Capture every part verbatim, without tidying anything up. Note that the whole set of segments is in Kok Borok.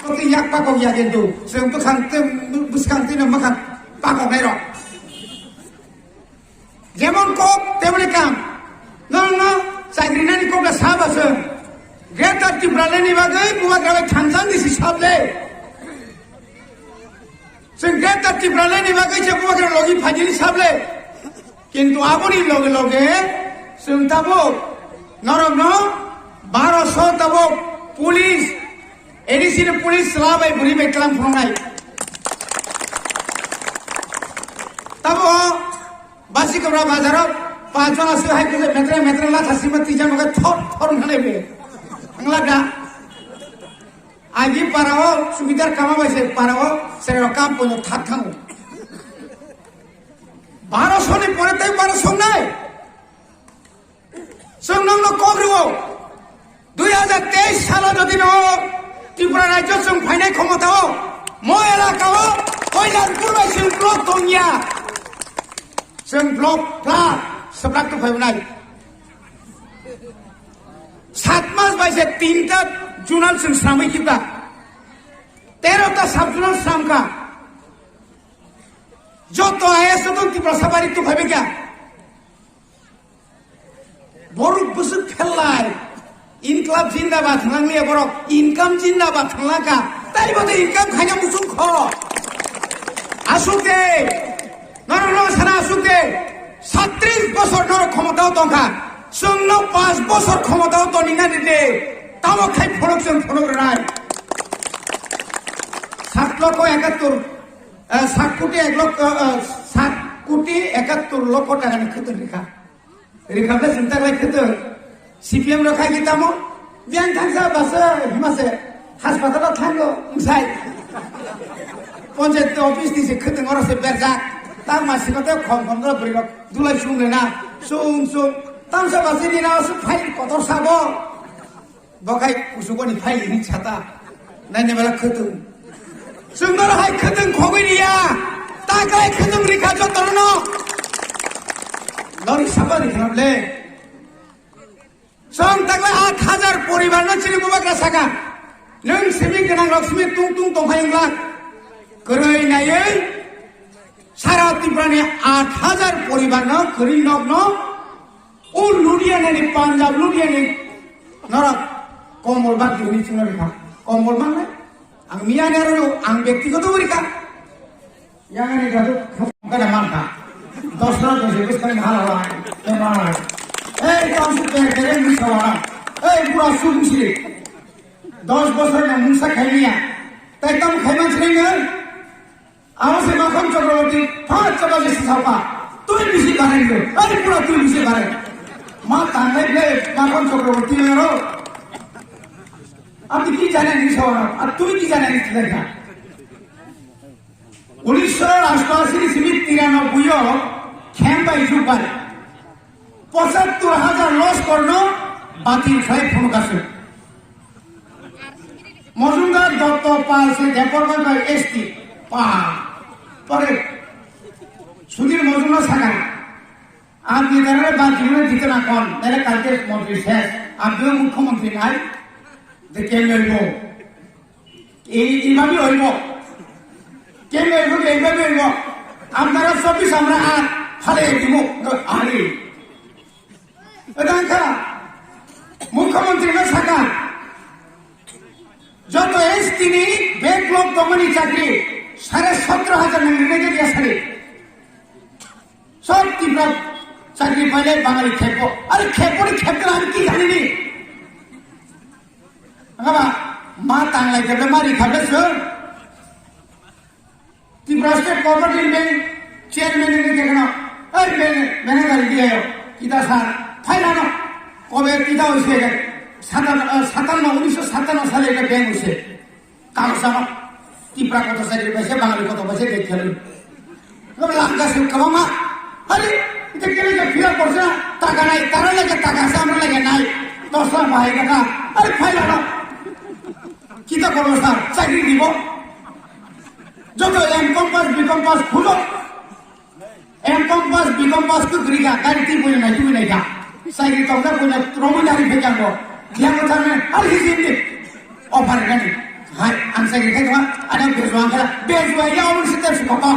Twi yak pakok ya kintu. Chwng bwkhang twi, bwskang twi no mwkhang pakok nai rok. Jemon kok, temoni kam. Nono chakri nani kok da saba chwng. Greater Tipraland ni bagwi bubagra bai thansa ni si sable. Chwng Greater Tipraland ni bagwi se bubagra logi phajili sable. Kintu aboni loge loge chwng tabuk norokno baroso tabuk police, A D C ni police chwla bai bwrwi bai tlang phunuknai. Tabuk Basikobra bazaro panchjon aswk hai khe metra metra latha sima twijak nokhe thor thor wngkha nai be. Wngla da. Agi parao chubidar kama bai se parao serero kam pono thak thango. Baroso ni pore tei baroso nai. Chwng nokno kok rwo. Dui hajar teis salo jodi no Tripura rajyo chwng phainai khomotao, mo elakao Koilanpur bai chwng block tongya. Chwng block pla swbrak tu phaibnai. Sat mas bai se tinta junal chwng sramwi kita. Tero ta sub junal sramka. Joto I A S joto Tiprasa bari tu phaibai kya. Borok bwswk phellai. Inklab jindabad thwnglang liya borok. Income jindabad thwnglang kha. Tai bote income khaina muchung kho. Asuk de. Norok no sana asuk de. Satris bosor norok khomotao tongkha. Chwngno pas bosor khomotao toni na de. Tamo khai phonok chwng phonok rai. Sat lokho ekattor, eh, sat koti ek lokho, eh, sat koti ekattor lokho taka ni khwtwng rikha. Rikha bwle chwng taklai khwtwng. C P M rok khai ki tamo? Biyang thangsa basa himase haspatal thango wngsai. Panchayat office ni se khwtwng oro se berjak. Tang masi kote khom khom dora bwrwi rok dulai sung rena. Sung sung. Tamsa basa ni na su phai kotor sabo. Bo khai kusugoni phai ni chata. Naini bela khwtwng. Chwng noro hai khwtwng khogwi riya. Ta kai khwtwng rikha jotono. Nori saba rikha le. Chwng takla aat hajar poribar no chini bubagra saka. Nwng simi gwnang rok simi tung tung tongphai wngla. Kwrwi naiwi sara Tripura ni aat hajar poribar no kwrwi nok no O Ludhiana ni, Punjab Ludhiana ni norok kombol bag dihuni chwngno rikha. Kombol mangnai? Ang miyani aro ang bektigoto rikha. Yang ani jadu kada mankha. Dos na dos bus kami hala hala. Ei, kamu sudah keren bisa wala. Ei, pura sungsi. Dos bosor na mungsa khaimiya. Tai tam khaiman sini. Amo se Makhon Chakraborty, pha chaba je sisapa, tui bisi barai lo, ari pura tui bisi barai. Ma tangai ble Makhon Chakraborty lo ro. Apni ki jane ni sawara, ar tui ki jane ni thilai kha. Unisho ashtashi ni simi tiranoboi o khem bai jukbar. Pochattor hajar loss korno batil khlai phunukasuk. Majumdar, দত্ত, Pal, say Debbarma bai S T pa. Pore Sudhir Majumdar sakha, "Aap ye tarare baat jibone jitna kaun, mere kalke montri shesh, aap jo mukhyamantri nai, de kemne hoibo? Ei, eibabe hoibo. Kemne hoibo, eibabe hoibo. Apnara chobbish, amra aat, phale dibo." Are. Eta wngkha, mukhyamantri no sakha, joto S T ni backlog tongmani chakri sare sotro hajar nang rinai jak yasari. Sob Tripura chakri painai Bangali khebo. Are khebo ni khebo ani ki jani ni? Angaba ma tanglai khebo ma ri khebo sir. Tripura State Cooperative Bank chairman ni kekno, "Ei, bank manager di ayo, kita sir, phailano, kobe kita hoise ke, satan, eh, satanno, unisho satanno sale ke bank hoise, kagoj ano, Tripura koto side paise, Bangali koto paise, dekhe lo." Kobe langka se kama ma, hari, ita kene ke fill up korse na, taka nai, tara lage taka ase, amra lage nai, dos lakh bahai kata, are phailano, kita korbo sir, chakri dibo. Joto M com pass, B com pass khulo. M com pass, B com pass khe kwrwi kha, gari twi buino nai twi nai kha. Cycle tokjak buino romwi nari phai kha bo. Yang bo thangmani, ar hisi hindi. Offer gani. Hai, ang sakri khai tongma, ada bejuang kha, bejuang ya, omo se tepsi koko.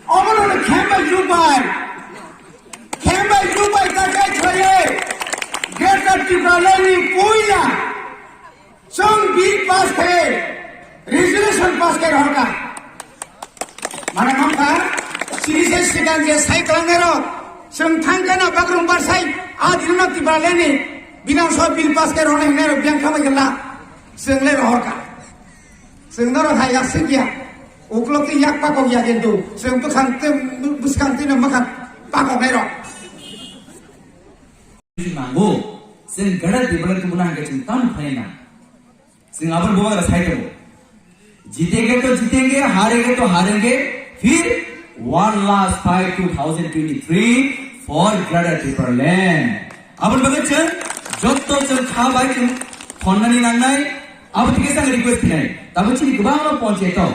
Omo no khem bai juk bai. Khem bai juk bai ta kai chhaye. Greater Tipraland ni puila. Chwng bill pass khe, resolution pass khe rohorkha. Mana khamkha, sini se sikan je sai kalangnai rok, chwng thangkhe na bakrung barsai, a dino Tipraland ni, binan so bill pass khe rohornai hinai rok biyang khamai gela, chwng le rohorkha. Chwng norok hai yak singya, uklok twi yak pakok ya kintu, chwng bwkhang twi, bwskang twi no mwkhang pakok nai rok. Nango, chwng gada Tipraland tubuna hangke chwng tam khaina. Chwng aboni bubagra sai tongo. Jitenge to jitenge, harenge to harenge, phir one last fight two thousand twenty-three for Greater Tipraland. Aboni bagwi chwng jotto chwng kha bai chwng thonnani nangnai, abo thike chwng request khinai. Tabo chini kwbangma ponchayato,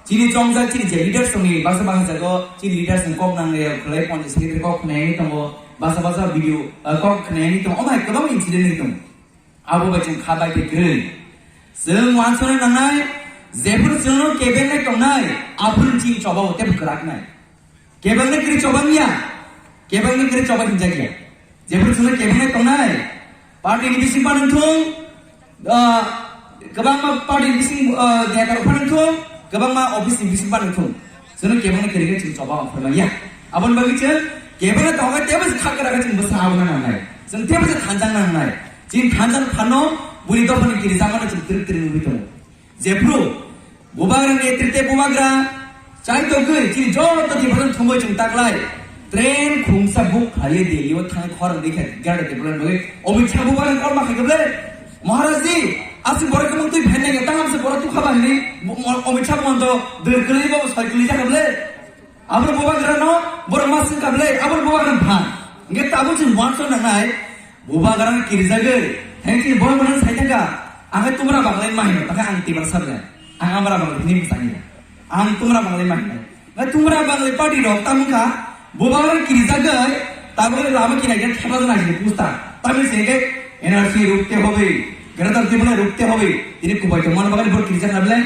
chini chongjak chini je leaders tongni basa basa jago, chini leaders ni kok nangnai, khwlai ponchayat secretary kok khnai tongo, basa basa video, eh, kok khnai tongo, omo hai kwbangma incident wngwi tongo. Abo bai chwng kha bai tei kwrwi. Chwng uansukna nangnai, jephuru chwngno kebengwi tongnai, aphuru chini choba bo teibo kwrak nai. Kebengwi kwrwi choba wngya, kebengwi kwrwi choba hinjak ya. Jephuru chwngno kebengwi tongnai, party ni bising phan wngthung, ah, kwbangma party ni bising, ah, neta rok phan wngthung, kwbangma office ni bising phan wngthung. Chwngno kebengwi kwrwi khe chwng choba ongkhormani ya. Aboni bagwi chwng kebengwi tongkha teibo kha kwrak khe chwng bwsa abuna nangnai. Chwng teibo se thansa nangnai. Chini thansa phano bwrwi dophani kirijakmano chwng twrwk twrwk nugwi tongo. Jephru bubagra netritwe bubagra chai tongwi chini joto Tiprasa thumwi chwng taklai. Train khungsa book khlaiwi Delhi o thang khorang dikha gada Tiprasa bagwi. Amit Shah bubagra kolma khaikha ble. Maharaj ji, aswk borok kwmwng twi phainai, tang aswk borok tukha ba hinwi, bo-, mo-, Amit Shah bo anto dwr kwlwi bo soi kwlwi jakha ble. Aboni bubagrano borok ma swngkha ble, aboni bubagrano phan. Hwnkhe tabuk chwng uansuk nangnai, bubagrano kirijagwi, thank you, borok mano sai thangkha, ang khe tumra banglai ma hino, takhe ang Tiprasa ble, ang amra banglai hwnwi mwsani. Ang tumra banglai ma hino. Nai tumra banglai party rok tamo kha, bubagra kirijagwi, tabuk lama kinai khe thepajak nai sini pusta. Tamni sini khe N R C rukte hobe, Greater Tipraland rukte hobe. Tini kubai tongmani bagwi bo kirijak na ble.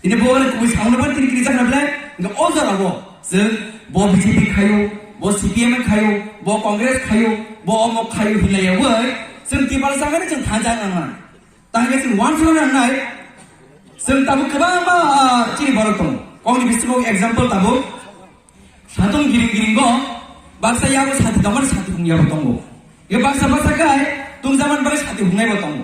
Tini bubagra kubui sauna bagwi tini kirijak na ble. Nga o jora bo, chwng bo B J P khayo, bo C P M khayo, bo Congress khayo, bo omok khayo hinlaiya bai. Chwng Tiprasa khe chwng thansa nangma. Tangkhe chwng uansukna nangnai, chwng tabuk kwbangma, ah, chini borok tongo. Kokni bisingo example tabuk, satung giring giringo baksa yago sati tongmani sati hwngyabo tongo. Ye baksa baksa khe tungjakmani bagwi sati hwngnaibo tongo.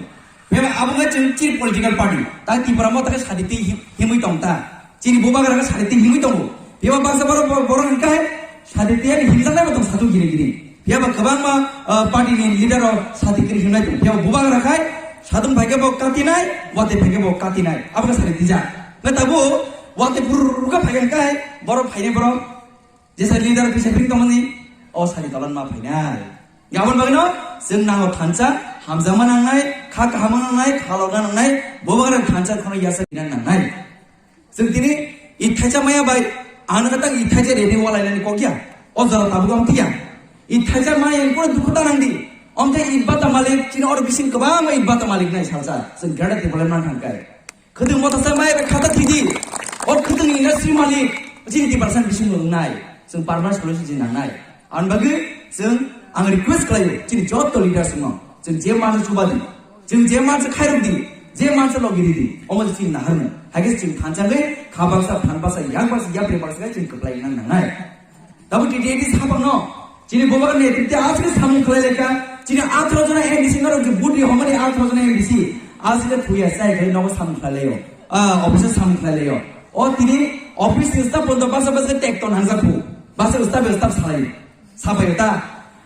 Bebak abo khe chwng chini political party, ta Tripura mo ta khe sati twi hi-, himwi tong ta. Chini bubagra khe sati twi himwi tongo. Phiya ba baksa borok, borok, borok hwn khe sati twi ani himjaknai bo tong satung giri giri. Phiya ba kwbangma, ah, party ni leader rok sati kwrwi himnai tong. Phiya ba bubagra khai satung phai khe bo katinai, watwi phai khe bo katinai. Abo khe sati twijak. Nai tabuk watwi phuru khe phai khe borok phainai borok. Jesa leader kisa bring tongmani, o sari tolan ma phainai. Aboni bagwino chwng nango thansa, hamjakma nangnai, kha kaham nangnai, kha lokna nangnai, bubagra thansa kheno yasa kina nangnai. Chwng tini ithaisa maya bai, ano kata ithaisa ready walainani kokya, o jora tabuk ang tiya. Ithaisa maya yang kono dukhu ta nangdi, omte itbata malik, chini oro bising kwbangma itbata malik nai salsa, chwng gada tebole man thangkai. Khwtwng motasa mai bai khata thidi. O khwtwng industry malik chini Tiprasa bising wngnai. Chwng permanent solution chini nangnai. Aboni bagwi chwng ang request khlaio chini joto leaders no. Chwng je mansa chubadi. Chwng je mansa khairokdi. Je mansa logiridi. Omo chini naharmung. Haikhe chwng thansa bai kha baksa, phan baksa, yang baksa, yapri baksa chwng kwplai nang nangnai. Tabuk T T A D saphangno chini bubagra netritwe aswk samung khlai laikha, chini atharo jona M D C norok je vote ri hwnmani atharo jona M D C aswk thuya chai khlai nogo samung khlai laio, ah, office o samung khlai laio. O tini office ni staff bondo basa basa tek ton hangjak phu, basa staff staff salai sabai ta.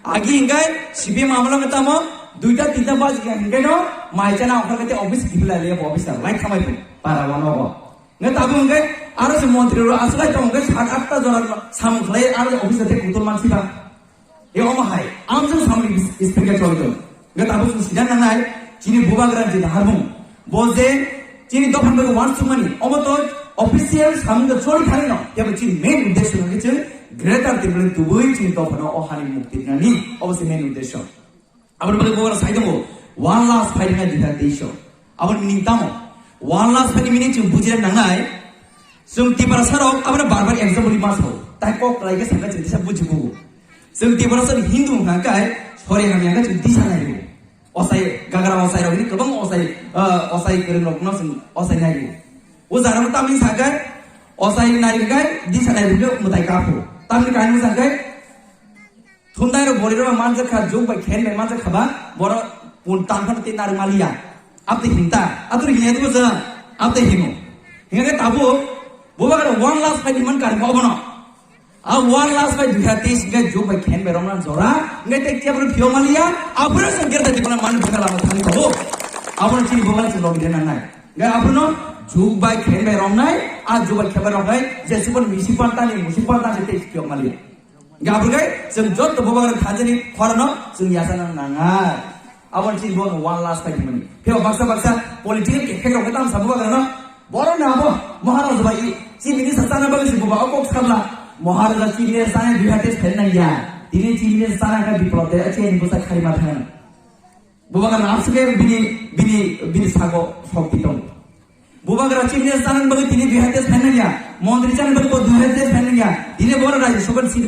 Agi hingkai C P M amolo tamo duita tinta baji hingkai no mai chana offer kate office kibilai laio office lai khamai phu para wano go. Nge tabuk hwnkhe aro se montri rok aslai tong hwnkhe sat atta jora samung khlai aro office de kutul mansi ba. E omo hai amjang samung speaker choli tong. Nge tabuk chwng sida nangnai chini bubagra je daharmung. Bo je chini dophan bai wansukmani omo to official samung de choli thani no. Tebo chini main uddesho hwnkhe chwng Greater Tipraland tubui chini dophano o hani mukti nani. Obo se main uddesho. Aboni bagwi bubagra sai tongo, one last fight ngai dita teisho. Aboni meaning tamo? One last phaini meaning chwng bujina nangnai. Chwng Tiprasa rok aboni bar bar example ma sao. Tai kok lai khe sakha chwng tisa buji bugo. Chwng Tiprasa Hindu hwnkha khe sori hamya khe chwng disa nai rwo. Osai gagra osai rok ni kwbang osai, ah, osai kwrwng rok no chwng osai nai rwo. O jara no tamni sakha osai nai rwo khe disa nai rwo khe mwtai kapho. Tamni kainwi sakha Thumnai rok bori rok manjak kha, jug bai khen bai manjak kha ba, borok pun tang phano tei narwk maliya. Abtwi hinta, abtwi hinya twibo jang, abtwi hino. Hinga khe tabuk, bubagra one last fight hinman kari kha obono. A one last fight dui hajar teis hinga jug bai khen bai romna jora, hinga tei kya bono phiyok maliya, abro se gerda dibana man bhunga lama thani tabuk. Abono chini bubagra chini lobide nangnai. Hinga abono jug bai khen bai romnai, a jug bai khen bai romnai, je subon misi pantani, musi pantani tei phiyok maliya. Gabrugai, chwng joto bubagra thanjani khorano chwng yachana nangnai. Aboni chini bo one last fight mani. Pheo baksa baksa political effect rok tam sa bubagra no. Boro na abo Maharaj bai chief minister chana bagwi si buba okok sabla. Maharaj chief minister chana dui hajar teis phen nang ya. Tini chief minister chana ka biplop de achi ni busa khari ma thang. Bubagra no aswk bini, bini, bini sago shokti tong. Bubagra chief minister chana bagwi tini dui hajar teis phen nang ya. Montri chana bagwi bo dui hajar teis phen nang ya. Tini boro Rajya Sabha ni